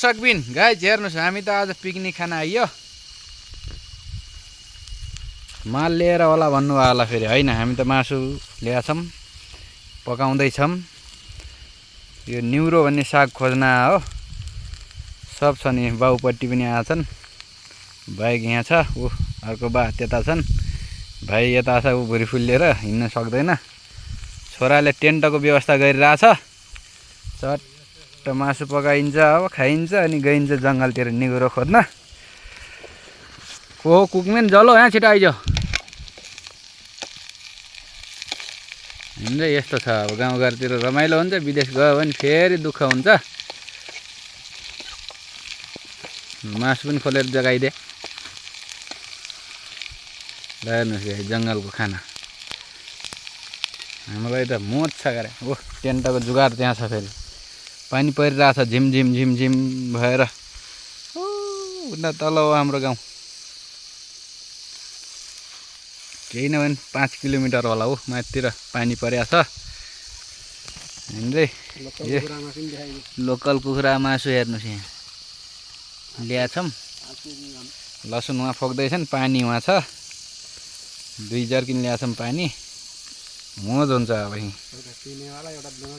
दर्शकबिन गाइज हेर्नुहोस् हामी त आज पिकनिक खान आइयो। माल लिएर होला भन्नुभयो होला फेरि होइन, हामी त मासु ल्याएछौँ पकाउँदैछौँ। यो न्युरो भन्ने साग खोज्न हो, सब छ नि। बाउपट्टि पनि आएछन्, बाइक यहाँ छ, ऊ अर्को बा त्यता छन्, भाइ यता छ, ऊ भुरी फुल्लिएर हिँड्न सक्दैन। छोराले टेन्टको व्यवस्था गरिरहेछ। चट्ट मासु पकाइन्छ, अब खाइन्छ अनि गइन्छ जङ्गलतिर निगुरो खोज्न। को कुकमेन जलो यहाँ छिटो आइज। हिँड्दै यस्तो छ, अब गाउँघरतिर रमाइलो हुन्छ, विदेश गयो भने फेरि दुःख हुन्छ। मासु पनि खोलेर जगाइदिए। ल हेर्नुहोस् जङ्गलको खाना, हामीलाई त मोज छ गरे। ओ टेन्टको जुगाड त्यहाँ छ, फेरि पानी परिरहेछ झिम झिम झिम झिम भएर। उता तल हो हाम्रो गाउँ, केही नभए 5 किलोमिटर होला हो माथितिर पानी परेको छ। हिँड्दै लोकल कुखुरा मासु हेर्नुहोस् यहाँ ल्याएछौँ। लसुन उहाँ फोक्दैछन्, पानी उहाँ छ, 2 जर्किन ल्याएछौँ पानी। मोज हुन्छ अब यहीँ।